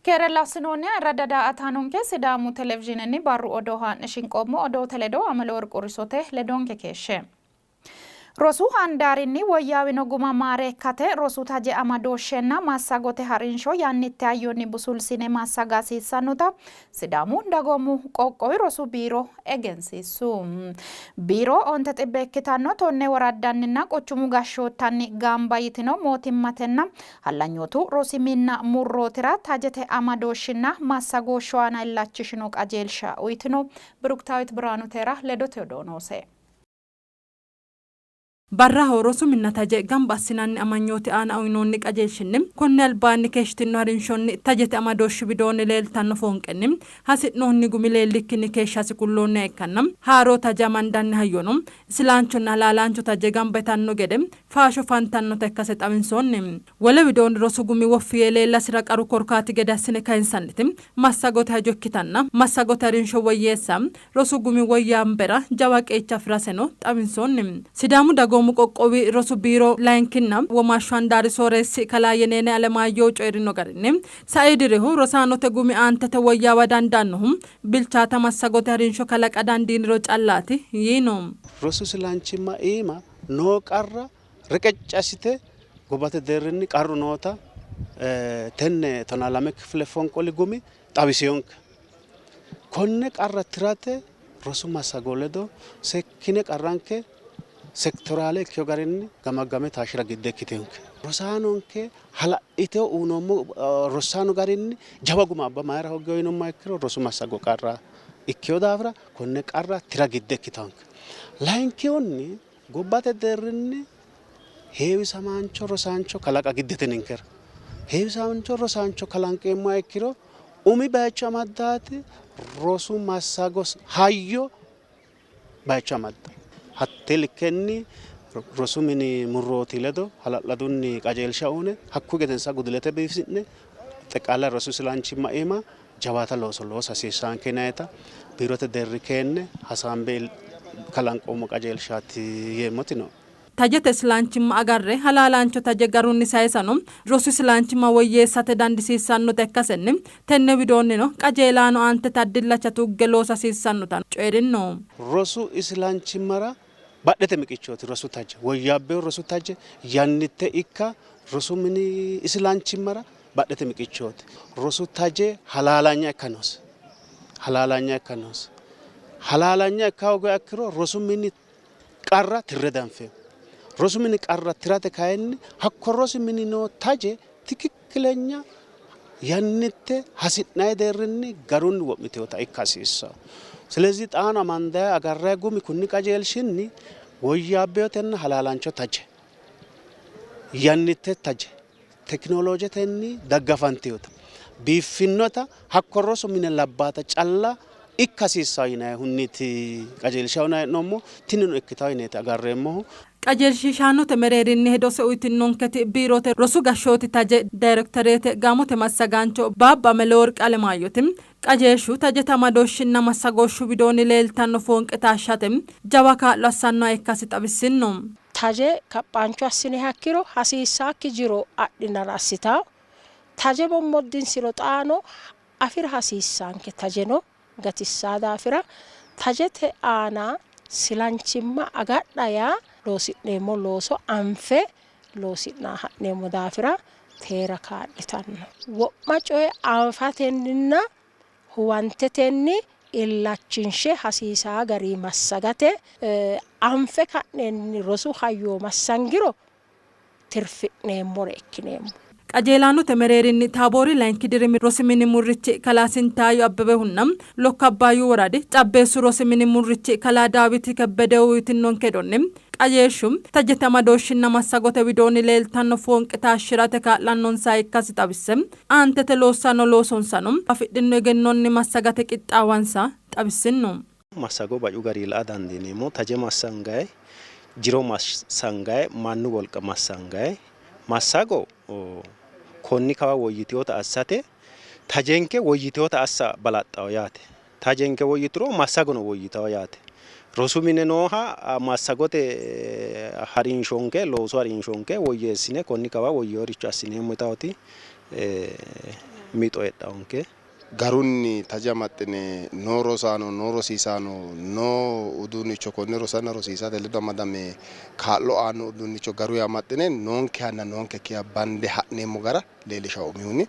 Keerella assinoonni ayirradda daa''ataanonke, Sidaamu Televizhiinenni barru odoo haa'ne shinqoommo. Odoote ledo Ameleworq Urisote, ledonke keeshshe. Rosu handaarinni woyyaawino guma maareekkate rosu taje amadooshshenna massagote ha'rinsho yannitte hayyonni busulsine massaga hasiissannota Sidaamu Dagoomu Qoqqowi Rosu Biiro egensiissu. Biiro onte xibbe ikkitanno tonne woraddanninna quchumu gashshoottanni gamba yitino mootimmatenna hallanyootu rosi minna murrootira tajete amadooshshinna massagooshshu aana illachishino qajeelsha uytino. Biruktaawit Birhaanutera ledote odoo noose. Barraho rosu minna taje gamba assinanni amanyooti aana uynoonni qajeelshinni konni albaanni keeshshitinno harinshonni tajete amadooshshi widoonni leeltanno foonqenni hasi'noonni gumi leellikkinni keeshshasi kulloonniha ikkanna haaroo taje amandanni hayyono isilaanchonna halaalaancho taje gamba yitanno gede faasho fantannota ikkase xawinsoonni. Wole widoonni rosu gumi woffi yee leellasira qaru korkaati gede assine kayinsanniti massagote hajo ikkitanna massagote harinsho woyyeessa rosu gumi woyyaambera jawa qeecha afi'raseno xawinsoonni. Sidaamu Dagoomu Qoqqowi Rosu Biiro Layinkinna Womaashshu Handaari Sooreessi Kalaa Yenene Alemaayyehu coyi'rino garinni, sai dirihu rosaanote gumi aantete woyyaawa dandaannohu bilchaata massagote harinsho kalaqa dandiiniro callaati yiino. Rosu silanchimma iima noo qarra reqecci assite gobbate deerrinni qarru noota tenne 12 kifile fonqoli gumi xawisinonke. Konne qarra tirate rosu massago ledo sekkine qarranke sektoraale ikkino garinni gamaggame taashshira gidde ikkitinonke. Rosaanonke hala'litino uyinoommo rosaano garinni jawa guma abba mayira hoggino yinummoha ikkiro rosu massago qarra ikkino daafira konne qarra tira gidde ikkitinonke. Layinkihunni gobbate deerrinni heewisamaancho rosaancho kalaqa giddete ninkera. Heewisamaancho rosaancho kalanqeemmoha ikkiro umi bayicho amaddaati rosu massago hayyo bayicho amadda. Hatte likkenni rosu mini murrooti ledo hala'ladunni qajeelsha uyine hakkuyi gedensa gudulete biifisi'ne xeqaala rosu silanchimma iima jawaata looso loosa hasiissaanke yinayita biirote deerri keenne hasaambe kalanqoommo qajeelshaati yeemmoti no. Tajete isilanchimma agarre halaalaancho taje garunni sayisano rosu isilanchimma woyyeessate dandisiissannota ikkasenni tenne widoonnino qajeelaano aantete addillacha tugge loosa hasiissannota coyi'rinno. Rosu isilanchimmara badhete miqichooti rosu taje. Woyyaabbino rosu taje yannitte ikka rosu mini isilanchimmara badhete miqichooti. Rosu taje halaalanya ikka noose. Halaalanya ikka noose. Halaalanya ikka hoogiha ikkiro rosu mini qarra tirre danfeemmo. Rosu mini qarra tirate kayinni hakko rosu mini noo taje tikikkilenya yannitte hasi'nanni deerrinni garunni wo'mitinota ikka hasiissanno. Silezi xaano amandayi agarrayi gumi kunni qajeelshinni woyyaabbinotenna halaalaancho taje yannitte taje tekinoloojetenni daggafantinota biiffinota hakko rosu mine labbaata calla ikka hasiissanno yinayihunniiti qajeelsha uyinanni hee'noommohu. Tinino ikkitanno yineeti agarreemmohu. Qajeelshiishaanote mereerinni hedose uytinonketi Biirote Rosu Gashshooti Taje Dayrektoreete Gaamote Massagaancho Baabba Meleworq Alemaayyoti, qajeelshu tajete amadooshshinna massagooshshu widoonni leeltanno foonqe taashshate jawa kaa'lo assannoha ikkasi xawissinno. Taje kaphaancho assiniha ikkiro hasiissaakki jiro adhinara assitanno. Taje mommoddinsiro xaano afi'ra hasiissaanke tajeno gatissaa daafira tajete aana silanchimma agadha yaa loosi'neemmo looso anfe loosi'nanni ha'neemmo daafira teera kaa'litanno. Wo'ma coye anfatenninna huwantetenni illachinshe hasiisaa gari massagate anfe ka'neenni rosu hayyo massangiro tirfi'neemmore ikkineemmo. Qajeelaanote mereerinni Taaboori layinki dirimi rosi mini murrichi kalaa Sintaayyo Abbebehunna Lokka Abbaayyu woradi Cabbeessu rosi mini murrichi kalaa Daawiti Kebbedehu uyitinnonke hedonni qajeelshu tajete amadooshshinna massagote widoonni leeltanno foonqe taashshi'rate kaa'lannonsaha ikkasi xawisse aantete loossanno loosonsano afidhino egennonni massagate qixxaawansa xawissinno. Massago bacu garinni la''a dandiineemmo. Taje massangayi, jiro massangayi, mannu wolqa massangayi. Massago konni kawa woyyitinota assate tajenke woyyitinota assa balaxxanno yaate. Tajenke woyyituro massagono woyyitanno yaate. Rosu mine nooha massagote harinshonke, loosu harinshonke woyyeessine konni kawa woyyinoricho assineemmo yitawoti mixo heedhawonke. Garunni taje amaxxine noo rosaano, noo rosiisaano, noo uduunnicho konne rosanna rosiisate ledo amadame kaa'lo aanno uduunnicho garuyi amaxxine noonkehanna noonkekkiha bande ha'neemmo gara leellishawo umihunni.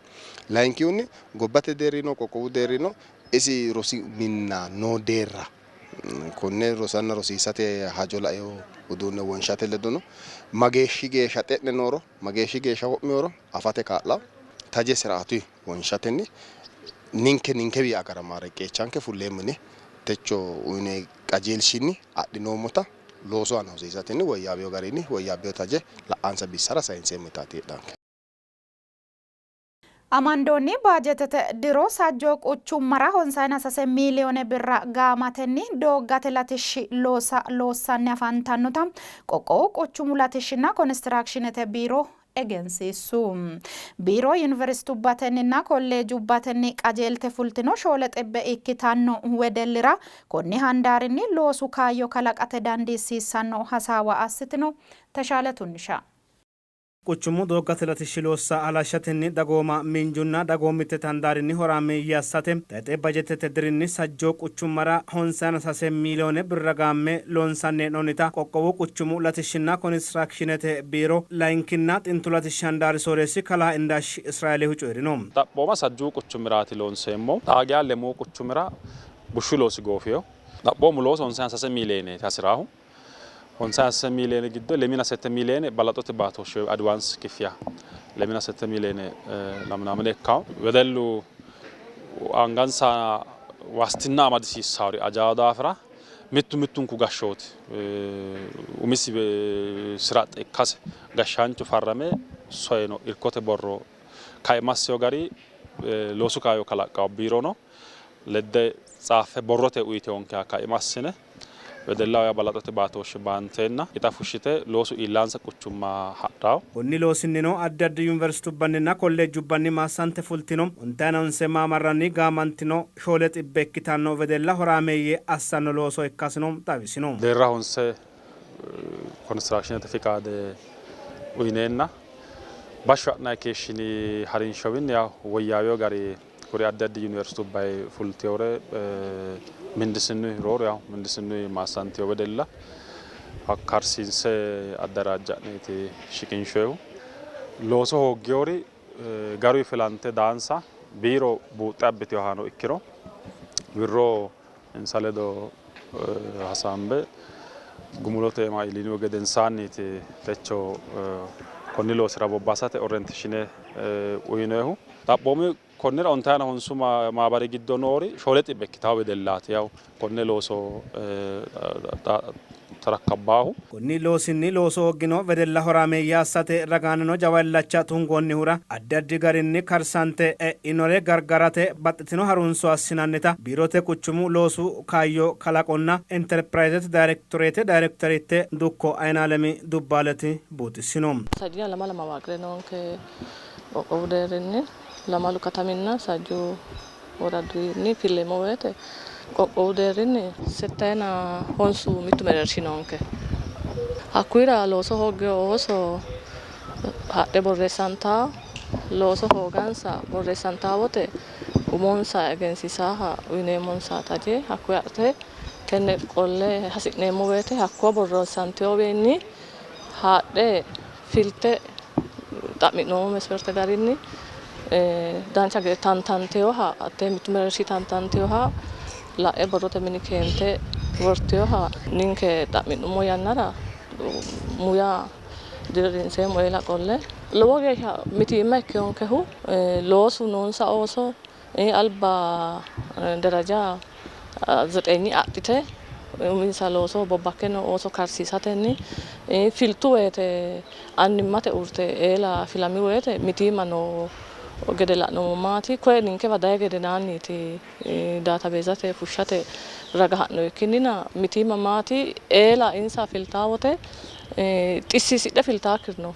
Layinkihunni gobbate deerrino qoqqowu deerrino isi rosi minna noo deerra konne rosanna rosiisate hajo laewo uduunne wonshate ledono mageeshshi geeshsha xe'ne nooro mageeshshi geeshsha wo'miworo afate kaa'lawo. Taje siraatuyi wonshatenni ninke ninkewii agaramaare qeechanke fulleemmo yine techo uyine qajeelshinni adhinoommota loosu aana hosiisatenni woyyaabbino garinni woyyaabbino taje la'ansa bissara sayinseemmo yitaati heedhanke. Amandoonni baajeetete diro Sajjoo quchummara honsayina sase miiliyoone birra gaamatenni dooggate latishshi loossa loossanni afantannota qoqqowu quchumu latishshinna konistiraakshinete biiro egensiissu. Biiro yuniversitubbatenninna kolleejubbatenni qajeelte fultino 7 xibbe ikkitanno wedellira konni handaarinni loosu kaayyo kalaqate dandiissiissanno hasaawa assitino. Teshaale Tunnisha. Quchumu dooggate latishshi loossa halashshatenni dagooma miinjunna dagoomittete handaarinni horaameeyye assate tayxe bajetete dirinni Sajjoo quchummara 53 miiliyoone birra gaamme loonsanni hee'noonnita qoqqowu quchumu latishshinna konistiraakshinete biiro layinkinna xintu latishshi handaari sooreessi kalaa Indaashshi Israeelihu coyi'rino. Xaphooma Sajjuu quchumiraati loonseemmohu. Xaa geya lemuu quchumira bushshu loosi goofino. Xaphoomu loosu 53 miiliyeeneeti hasi'raahu. 53 miiliyeene giddo lemina sette miiliyeene balaxote baatooshshe woy advaansi kiffiya lemina sette miiliyeene laminaamine ikkanno. Wedellu angansa waastinna amadisiissawori ajawo daafira mittu mittunku gashshooti umisi sira ikkase gashshaanchu farrame soyino irkote borro kaima assino gari loosu kaayyo kalaqqanno biirono ledde tsaaffe borrote uyitewonkeha kaima assine wedellaho yaa balaxote baatooshshe baanteenna hixa fushshite loosu iillansa quchumma hadhanno. Konni loosinnino addi addi Yuniversitubbanninna Kolleejjubbanni maassante fultino ontayina honse maamarranni gaamantino 700 ikkitanno wedella horaameeyye assanno looso ikkasino xawisino. Deerra honse konistiraakshinete fiqaade uyneenna bashsho ha'nanni keeshshini harinshowinni woyyaawino gari kuri addi addi yuniversitubbayi fultewore mindisinuyi rooru yaw mindisinuyi maassanteyo wedella hakka karsiinse addaraajja'neeti shiqinshoyihu. Looso hooggewori garuyi filante daansa biiro buuxxe abbiteyohano ikkiro wirro insa ledo hasaambe gumulote iima iillinihu gedensaanniiti techo konni loosira bobbasate orrentishine uyinoyihu. Xaphoomu konnira ontayina honsu maabari giddo noori 700 ikkitawo wedellaati yaw konne looso tarakkabbaahu. Konni loosinni looso hooggino wedella horaameeyye assate ragaannino jawa illacha tungoonnihura addi addi garinni karsante e'inore gargarate baxxitino harunso assinannita biirote quchumu loosu kaayyo kalaqonna Interpirayzete dayrektoreete dayrektoritte dukko Aynaalemi Dubbaaleti buuxissino. Sajjiina lamala mawaaqire noonke qoqqowu deerrinni lamalu kataminna sajjuu woradinni filleemmo woyte qoqqowu deerrinni settayina honsu mittu mereershi noonke. Hakkuyira looso hooggino ooso hadhe borreessantawo, looso hoogansa borreessantawo wote umonsa egensiisaaha uyineemmonsa taje hakkuyi adhite tenne qolle hasi'neemmo woyte hakko borreessantewowiinni haadhe filte xa'mi'noommo mesferte garinni dancha gede tantanteyoha hattee mittu mereershi tantanteyoha la'e borrote mini keente worteyoha ninke xa'mi'nummo yannara muya dirrinseemmo eela qolle lowo geeshsha mitiimma ikkeyonkehu loosu noonsa ooso alba daraja 9 adhite uminsa looso bobbakke noo ooso karsiisatenni filtu woyte annimmate uurte eela filami woyte mitiimma noo gede la'noommo maati. Koye ninkewa dayi gedenaanniiti daatabeezate fushshate raga ha'noyikkinnina mitiimma maati eela insa filtaa wote xissiisidhe filtaakkiri no.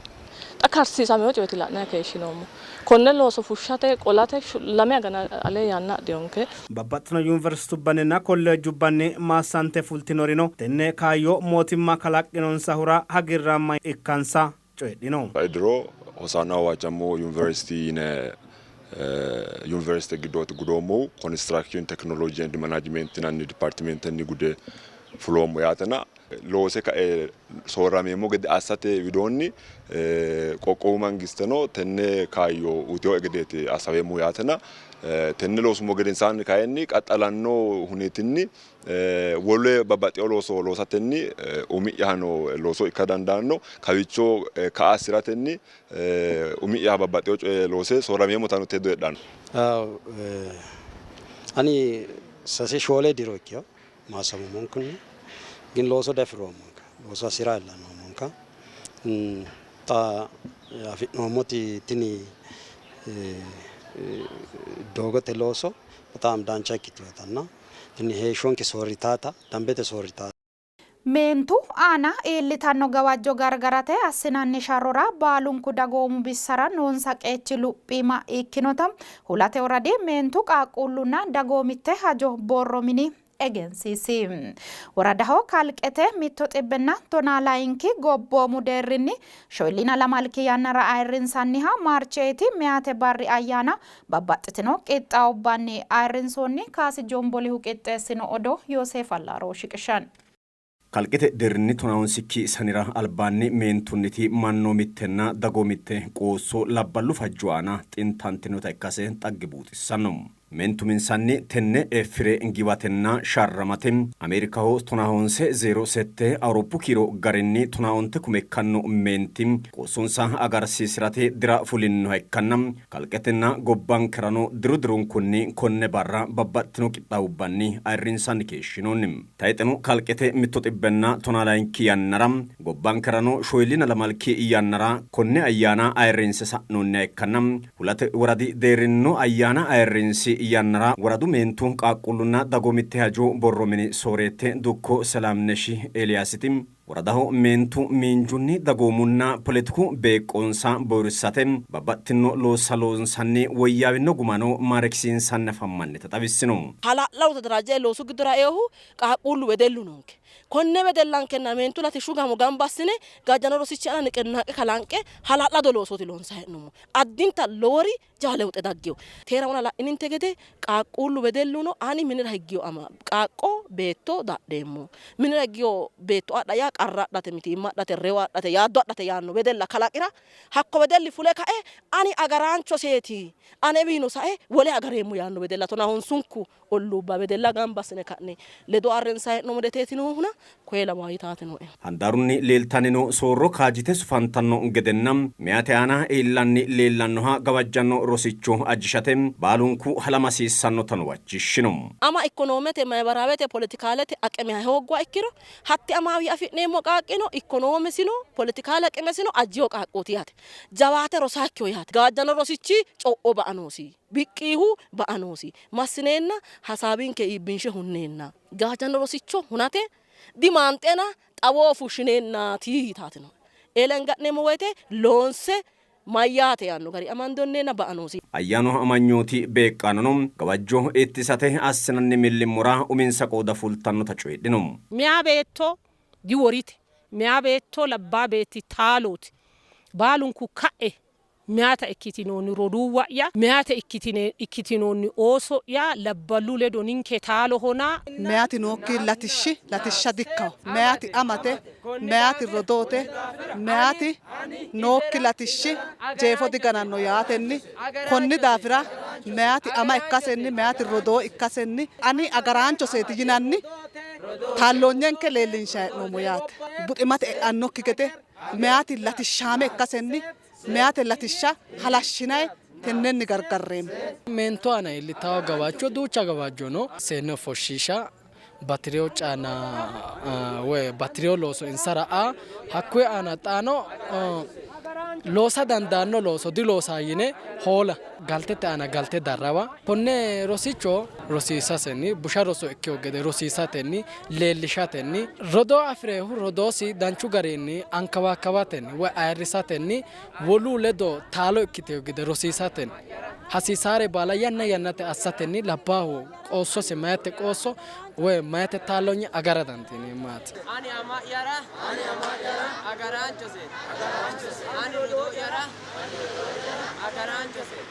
Xa karsiisamino coyeeti la'nanni keeshshinoommo. Konne looso fushshate qolate 2 agana ale yanna adhinonke. Babbaxxitino yuniversitubbanninna kolleejjubbanni maassante fultinorino tenne kaayyo mootimma kalaqqinonsahura hagiirraamma ikkansa coyidhino. Sai diro Hosaanaho Waachamo Yuniversity yine Yuniversite giddooti gudoommohu. Construction Technology and Management yinanni dipaartimentenni gude fuloommo yaatena loose kae soorrameemmo gede assate widoonni qoqqowu mangisteno tenne kaayyo uyitinoe gedeeti assaweemmohu yaatena tenne loosummo gedensaanni kayinni qaxxalanno huneetinni wole babbaxxino looso loosatenni umi'yahano looso ikka dandaanno kawiicho ka'a assi'ratenni umi'yaha babbaxxino coye loose soorrameemmotano hedo heedhanno. Ani sase shoole diro ikkiyo maasamummonkunni gin looso diafi'roommonka looso hasi'ra illa noommonka xa afi'noommoti tini doogote looso በጣም dancha ikkitinotanna tini heeshshonke soorritaata dambete soorritaata. Meentu aana iillitanno gawajjo gargarate assinanni sharrora baalunku dagoomu bissara noonsa qeechi luphiima ikkinota Hulate woradi meentu qaaqquullunna dagoomitte hajo borro mini egensiisi. Woradaho kalqete mitto xibbenna tonaa layinki gobboomu deerrinni shoyillina lamalki yannara ayirrinsanniha Maarcheeti meyaate barri ayyaana babbaxxitino qixxaawubbanni ayirrinsoonni. Kaasi Jombolihu qixxeessino odoo Yooseef Allaaro shiqishanno. Kalqete deerrinni tonaaonsikki sanira albaanni meentunniti mannoomittenna dagoomitte qoosso labballu fajjo aana xintantinota ikkase xagge buuxissanno. Meentu uminsanni tenne effire giwatenna sharramate Ameerikaho tonaaonse zeero sette Awuroppu kiiro garinni tonaaonte kume ikkanno meenti qoossonsa agarsiisi'rate dira fulinnoha ikkanna kalqetenna gobbankerano diru dirunkunni konne barra babbaxxitino qixxaawubbanni ayirrinsanni keeshshinoonni. Tayxeno kalqete mitto xibbenna tonaa layinki yannara gobbankerano shoyillina lamalki yannara konne ayyaana ayirrinse sa'noonniha ikkanna Hulate woradi deerrinnino ayyaana ayirrinsi yannara woradu meentu qaaqquullunna dagoomitte hajo borro mini sooreette dukko Selaamneshi Eeliyaasiti woradaho meentu miinjunni dagoomunna poletiku beeqqonsa bowirssate babbaxxitino loossa loonsanni woyyaawino gumano maareekisiinsanni afammannita xawissino. Hala'lado tadaraje loosu giddora eohu qaaqquullu wedellu noonke. Konne wedellankenna meentu latishshu gaamo gamba assine gawajjanno rosichi aana niqinnaaqe kalanqe hala'lado loosooti loonsanni hee'noommo. Addinta lowori jawa lewuxe daggino. Teera wona la'ininte gede qaaqquullu wedelluno ani minira higgino ama qaaqqo beetto dadheemmo. Minira higgino beetto adha yaa qarra adhate, mitiimma adhate, reyo adhate, yaaddo adhate yaanno wedella kalaqira hakko wedelli fule kae ani agaraanchoseeti anewiino sae wole agareemmo yaanno wedella tonahonsunku olluubba wedella gamba assine ka'ne ledo arrinsanni hee'noommo gedeeti noohuna koye lawawo yitaati nooe. Handaarunni leeltanni noo soorro kaajjite sufantanno gedenna meyaate aana iillanni leellannoha gawajjanno rosicho ajishate baalunku halama hasiissannotano huwachishshino. Ama ikkonoomete, mayibarawete, politikaalete aqime hoogguha ikkiro hatti amaawi afi'neemmo qaaqqino ikkonoomesino politikaale aqimesino ajjiyo qaaqqooti yaate. Jawaate rosaakkiho yaate. Gawajjanno rosichi co'o ba'a noosi. Bikkiihu ba'a noosi. Massineenna hasaawinke iibbinshe hunneenna. Gawajjanno rosicho hunate dimaanxena xawoho fushshineennaati yitaati nooe. Eela inga'neemmo woyte loonse mayyaate yaanno gari amandonneenna ba'a noosi. Ayyaanu amanyooti beeqqaanono gawajjo ittisate assinanni millimmora uminsa qooda fultannota coyidhino. Meyaa beetto diworite, meyaa beetto labbaa beetti taalooti. Baalunku ka'e Meyata ikkitinoonni roduuwa'ya, meyata ikkitinoonni ooso'ya, labballu ledo ninke taalohona. Meyati nookki latishshi latishsha dikkanno. Meyati amate, meyati rodoote, meyati nookki latishshi jeefo digananno yaatenni konni daafira meyati ama ikkasenni, meyati rodoo ikkasenni ani agaraanchoseeti yinanni taalloonyenke leellinshanni hee'noommo yaate. Buximate e'annokki gede meyati latishshaame ikkasenni Meyate latishsha halashshinanni tennenni gargarreemmo. Meentu aana iillitawo gawajjo duucha gawajjo no. Seenne ofoshshiisha, bati'reyo caana woy bati'reyo looso insara aa, hakkuyi aana xaano loosa dandaanno looso diloosanno yine hoola, galtete aana galte darrawa, konne rosicho rosiisasenni busha roso ikkino gede rosiisatenni leellishatenni, rodoo afi'rinohu rodoosi danchu garinni ankawaakkawatenni woy ayirrisatenni wolu ledo taalo ikkitino gede rosiisatenni hasiisaare baala yanna yannate assatenni labbaahu qoossosi mayete qoosso woy mayete taalloonye agara dandiineemmo yaate. Ani ama'yara agaraanchoseeti. Ani rodoo'yara agaraanchoseeti.